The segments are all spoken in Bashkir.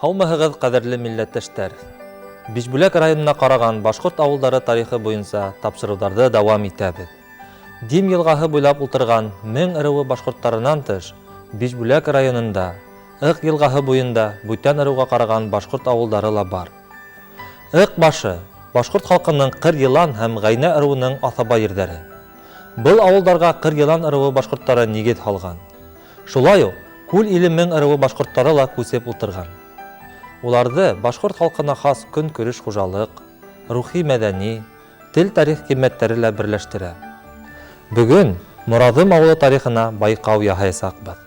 Һаумыһығыҙ, ҡәҙерле милләттәштәр! Бишбүләк районына ҡараған башҡорт ауылдары тарихы буйынса тапшырыуҙарҙы дауам итәбеҙ. Дим йылғаһы буйлап ултырған Мең ырыуы башҡорттарынан тыш, Бишбүләк районында, Ыҡ йылғаһы буйында бүтән ырыуға ҡараған башҡорт ауылдары ла бар. Ыҡ башы, башҡорт халҡының Ҡыр Йылан һәм Ғәйнә ырыуының аҫаба ерҙәре. Был ауылдарға Ҡыр Йылан ырыуы башҡорттары нигеҙ һалған. Шулай уҡ Күл Иле Мең ырыуы башҡорттары ла күсеп ултырған. Уларҙы башҡорт халҡына хас көнкүреш хужалыҡ, рухи-мәҙәни, тел-тарих ҡиммәттәре лә берләштерә. Бөгөн Мораҙым ауылы тарихына байҡау яһаясаҡбыҙ.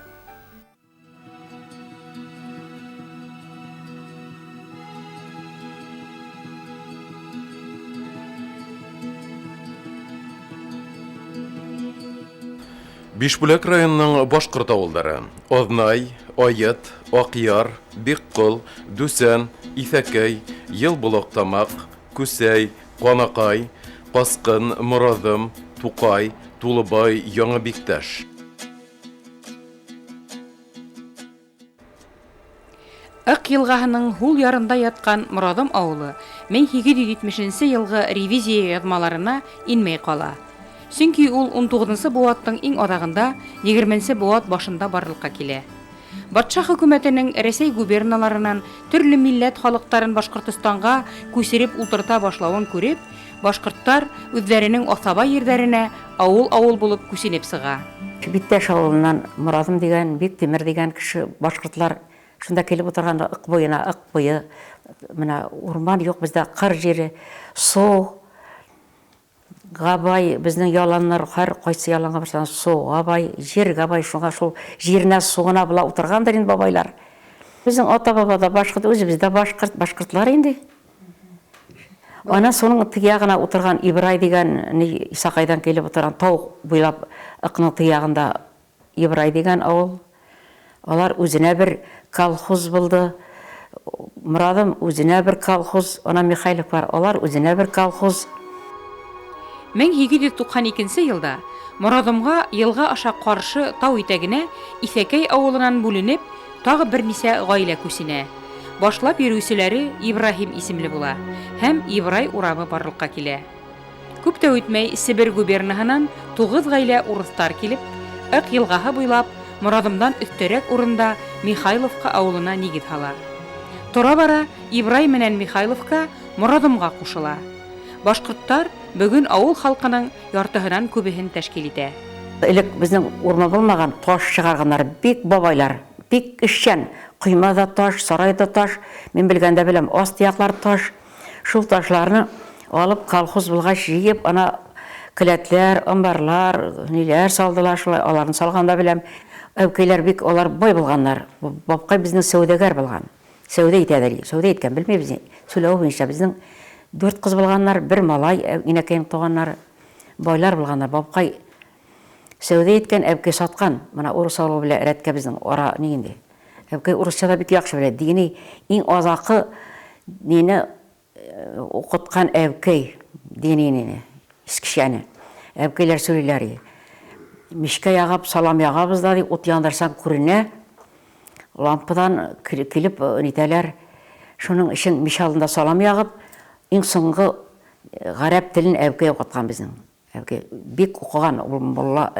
Бишбүләк районының башҡорт ауылдары: Аҙнай, Айыт, Аҡъяр, Бикҡол, Дүсән, Иҫәкәй, Йылболаҡтамаҡ, Күсәй, Ҡанаҡай, Ҡасҡын, Мораҙым, Туҡай, Тулыбай, Яңы Биктәш. Ыҡ йылғаһының һул ярында ятҡан Мораҙым ауылы 1870 нсе йылғы ревизия яҙмаларына инмәй ҡала. Сөнки ул 19-нсы быуаттың иң аҙағында, 20-нсе быуат башында барлыҡҡа килә. Батша хөкүмәтенең Рәсәй губерналарынан төрлө милләт халыҡтарын Башҡортостанға күсереп ултырта башлауын күреп, башҡорттар үҙҙәренең аҫаба ерҙәренә ауыл-ауыл булып күсенеп сыға. Биктәш авылыннан Морадым дигән, Биктимер дигән кеше башкортлар шунда килеп утырган Ык буена, Ык буе менә урман юк бездә, кыр җире, су, габай, безнең яланнар, һәр кайсы яланга барсаң, суга бай, җиргә бай, шуңа шул җиренә, суына була утыргандыр инде бабайлар. Безнең ата-баба да башкорт, үзебез дә башкорт, башкортлар инде. Анан суның теге ягына утырган Ибрай дигән, ни, Исакайдан килеп утырган, тау буйлап Ыкның теге ягында Ибрай дигән авыл. Алар үзенә бер колхоз булды. Морадым үзенә бер колхоз, ана Михайловлар, алар үзенә бер колхоз. 1892 нче елда Морадымга елга аша каршы тау итәгенә Иҫәкәй авылынан бүленеп, тагы бернисә гаилә күсенә. Башлап йөрүчеләре Ибраһим исемле була һәм Ибрай урамы барлыкка килә. Күп тә үтмәй Себер губернаһынан тугыз гаилә урыстар килеп, Ык елгаһы буйлап, Морадымдан өстәрәк урында Михайловка авылына нигез һала. Тора-бара Ибрай менән Михайловка Морадымга кушыла. Башкорттар бөгөн авыл халкының яртыһынан күбеһен тәшкил итә. Элек безнең урман булмаган, таш чыгарганнар, бик бабайлар, бик эшчән. Койма да таш, сарай да таш, мин белгәндә беләм, аст яклар таш. Шул ташларны алып, колхоз булгач, җыеп, ана келәтләр, амбарлар, ниләр салдылар шулай, аларны салганда беләм. Әүкәйләр бик алар бай булганнар. Бабкай безнең сәүдәгәр булган. Сәүдә итәдер, сәүдә иткән, белмибез, сөйләве буенча безнең дүрт кыз булганнар, бер малай, инәкәем туганнары. Байлар булганнар. Бабкай сәүдә иткән, әбкәй саткан. Менә урыс авылы белән рәткә безнең ара ни инде. Әбкәй урысча да бик яхшы белә. Дини иң азакы мине укыткан әбкәй дини мине, искечәне. Әбкәйләр сөйлиләр. Мичкә ягып, салам ягабыз да, ди, ут яндырсаң күренә. Лампадан килеп нитәләр. Шуның өчен мич алдында салам ягып, иң соңгы гарәп телен әбкәй укыткан безнең. Әбкәй бик укыган, ул мулла,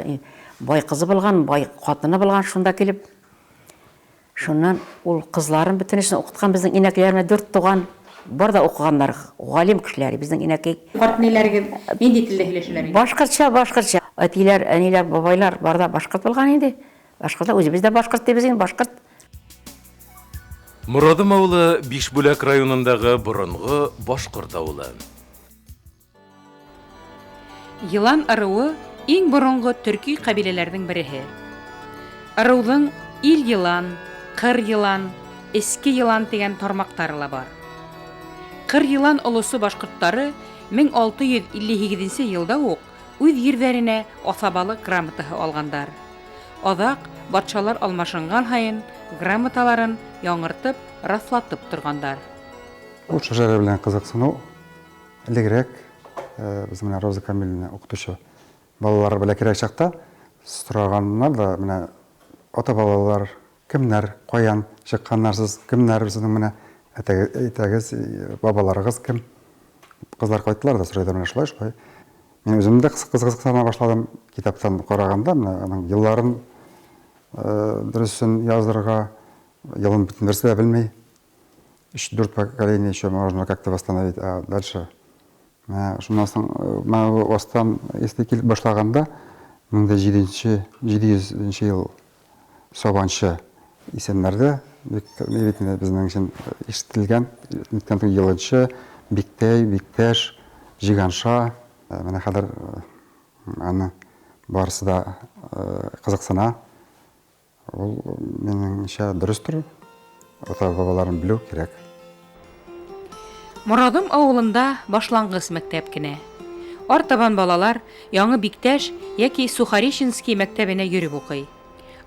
бай кызы булган, бай хатыны булган шунда килеп. Шуннан ул кызларын бөтенесен укыткан, безнең инәкәйләр менә дүрт туган, бар да укыганнар, галим кешеләр, безнең инәкәй. Карт ниләрегез нинди телдә һөйләшәләр инде? Башкортча, башкортча. Әтиләр, әниләр, бабайлар бар да башкорт булган инде. Башкортлар, үзебез дә башкорт дибез инде, башкорт. Морадым авылы Бишбүләк районындагы борынгы башкорт авылы. Елан ыруы иң борынгы төрки кабиләләрнең береһе. Ыруның Ил елан, Кыр елан, Эске елан дигән тармактары ла бар. Кыр елан олысы башкортлары 1658 нче елда ук үз йирҙәренә аҫабалыҡ грамотаһы алғандар. Аҙаҡ, батшалар алмашынған һайын, грамоталарын яңыртып, раҫлатып торғандар. Ул шәжәрә белән кызыксыну элегрәк безнең менә Роза Камилевна укытучы балалар бәләкәйрәк чакта сораганнар да, менә ата-бабалар кемнәр, каян чыкканнар сез, кемнәр сезнең менә әтәгез, бабаларыгыз кем? Кызлар кайттылар да сорыйлар менә шулай, шулай. Мин үзем дә кызыксына башладым китаптан караганда, менә аның елларын дөресен язырга, елын бөтен берсе дә белми. Өч-дүрт поколение еще можно как-то восстановить, а дальше менә шуннан соң менә бу астан если килеп башлаганда, 1007 700 ел Сабанчы исемнәрдә бик бит инде безнең өчен ишетелгән, ниткән Елынчы, Биктәй, Биктәш, Җиганша. Менә хәзер аны барысы да кызыксына. Ул, минемчә, дөрестер. Ата-бабаларын белү кирәк. Морадым авылында башлангыч мәктәп кенә. Артабан балалар Яңы Биктәш яки Сухореченский мәктәбенә йөреп укый.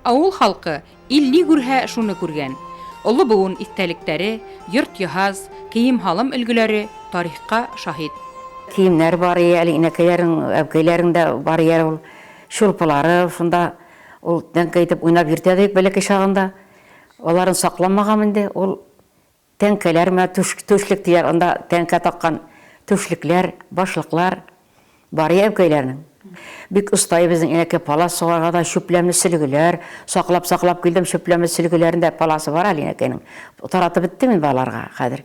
Авыл халкы ил ни күрһә, шуны күргән. Олы буын истәлектәре, йорт-җиһаз, кием-һалым өлгеләре тарихка шаһит. Киемнәр бар ие әле, инәкәйләрең, әбкәйләрең дә бар ие әле ул. Чулпылары шунда ул тәңкә итеп уйнап йөртә дә бәләкәй чагында. Аларын сакламаган инде, ул Тәңкәләр менә түш, түшлек диләр, анда тәңкә таккан түшлекләр, башлыклар бар и әбкәйләрнең. Бик оста и безнең инәкәй палас сугарга да, чүпләмле сөлгеләр саклап-саклап килдем, чүпләмле сөлгеләрен дә паласы бар әле инәкәйнең. Таратып беттем инде балаларга хәзер.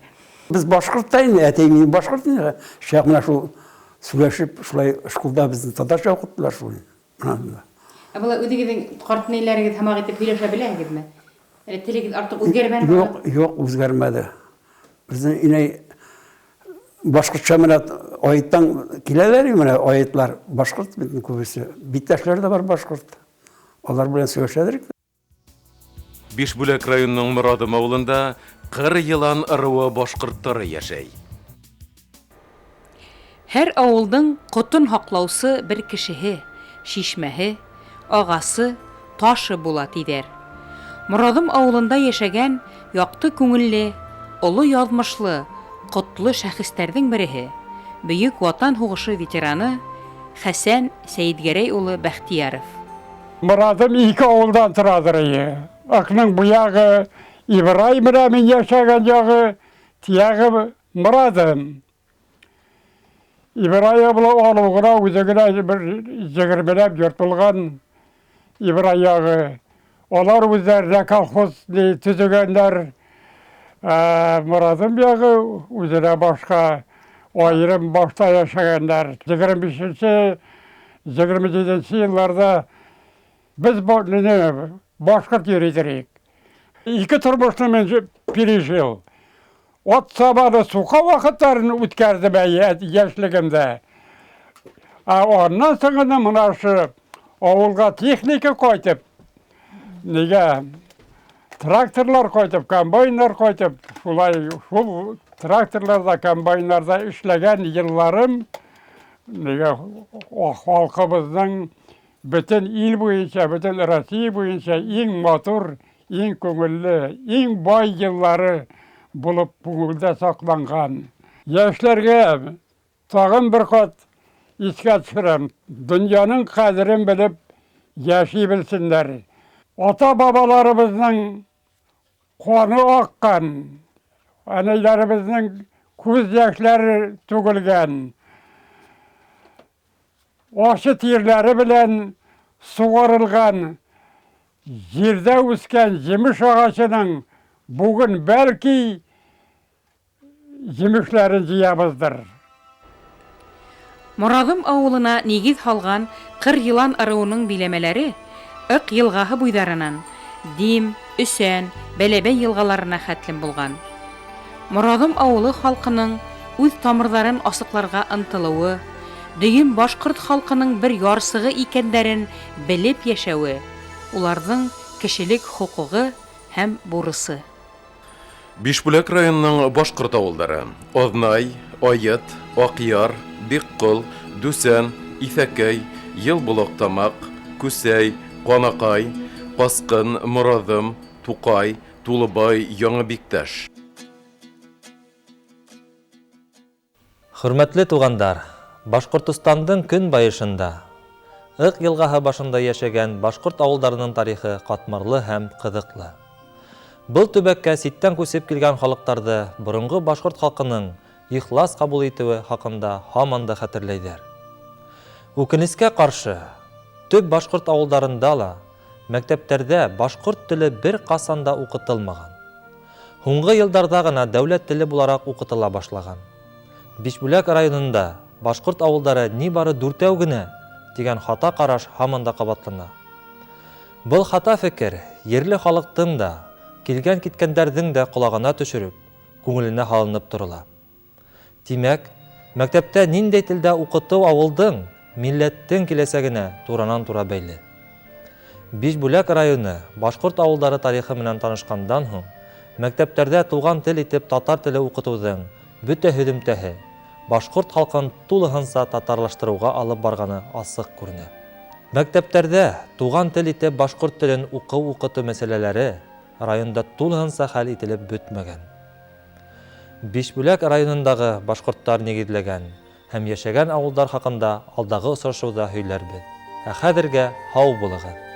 Без башкорт та инде, әтием минем башкорт инде. Чак менә шул сөйләшеп, шулай школда безне татарча укыттылар шул. Менә шунда. Ә болай үзегезнең карт ниләрегез һымак итеп һөйләшә беләһегезме? Әле телегез артык үзгәрмәдеме? Юк, юк, үзгәрмәде. Безнең инәй башкортча менә аиттан киләләр менә аитлар, башкорт бит күбесе. Биттәшләр дә бар башкорт. Алар белән сөйләшәдер. Бишбүләк районының Морадым авылында Кыр елан ыруы башкортлары яшәй. Һәр авылдың котын һаклаусы бер кешеһе, чишмәһе, агасы, ташы була, дидәр. Морадым авылында яшәгән якты күңелле, олы язмышлы, котлы шәхесләрнең береһе, Бөек Ватан һугышы ветераны Хәсән Сәетгәрәй улы Бәхтияров. Морадым ике авылдан торадыр ие. Ыкның бу ягы Ибрай, менә мин яшәгән ягы, тиягы Морадым. Ибрай абла алу гына үзе генә бер егермеләп йорт булган Ибрай ягы. Алар үзләренә колхоз төзегәннәр. Ә Морадым ягы үзенә башка аерым башта яшәгәннәр. 25-нче, 27 елларда без башкорт йөридерик. Ике тормышны мин пережил. Ат сабаны сука вакытларын үткәрдем яшьлегемдә. Ә аннан соң гына менә шу авылга техника кайтып, нигә тракторлар кайтып, комбайннар кайтып, шулай шул тракторларда, комбайннарда эшләгән елларым нигә халкыбызның бөтен ил буенча, бөтен Россия буенча иң матур, иң күңелле, иң бай еллары булып күңелдә сакланган. Яшьләргә тагын бер кат искә төшерәм, дөньяның кадерен белеп яши белсеннәр. Ата-бабаларыбызның каны аккан, әниләребезнең күз яшьләре түгелгән. Ачы тирләре белән сугарылган җирдә үскән җимеш агачының бүген бәлки җимешләрен җыябыздыр. Морадым авылына нигез һалган Кыр елан ыруының биләмәләре Ык елгаһы буйдарынан Дим, Өсән, Бәләбәй елгаларына хәтлем булган. Морадым авылы халкының үз тамырларын асыкларга ынтылуы, дөем башкорт халкының бер ярсыгы икәннәрен белеп яшәве, уларның кешелек хокугы һәм бурысы. Бишбүләк районының башкорт авыллары, Азнай, Ает, Акъяр, Биккол, Дүсән, Иҫәкәй, Йылболактамак, Күсәй, Канакай, Каскын, Морадым, Тукай, Тулыбай, Яңа Биктәш. Хөрмәтле туғандар, Башҡортостандың көнбайышында Ыҡ йылғаһы башында йәшәгән башҡорт ауылдарының тарихы ҡатмарлы һәм ҡыҙыҡлы. Был төбәккә ситтән күсеп килгән халыҡтарҙы боронғо башҡорт халҡының ихлас ҡабул итеүе хаҡында һаман да хәтерләйҙәр. Үкенескә ҡаршы, төп башҡорт ауылдарында ла мәктәптәрҙә башҡорт теле бер ҡасан да уҡытылмаған. Һуңғы йылдарҙа ғына дәүләт теле булараҡ уҡытыла башлаған. Бишбүләк районында башҡорт ауылдары ни бары дүртәү генә тигән хата ҡараш һаман да ҡабатлана. Был хата фекер ерле халыҡтың да, килгән-киткәндәрҙең дә ҡолағына төшөрөп, күңеленә һалынып торола. Тимәк, мәктәптә ниндәй телдә уҡытыу ауылдың, милләттең киләсәгенә туранан-тура бәйле. Бишбүләк районы башҡорт ауылдары тарихы менән танышҡандан һуң, мәктәптәрҙә туған тел итеп татар теле уҡытыуҙың бөтә һөҙөмтәһе башҡорт халҡын тулыһынса татарлаштырыуға алып барғаны асыҡ күренә. Мәктәптәрҙә туған тел итеп башҡорт телен уҡыу-уҡытыу мәсьәләләре районда тулыһынса хәл ителеп бөтмәгән. Бишбүләк районындағы башҡорттар нигеҙләгән һәм йәшәгән ауылдар хаҡында алдағы осрашыуҙа һөйләрбеҙ. Ә хәҙергә һау булығыҙ!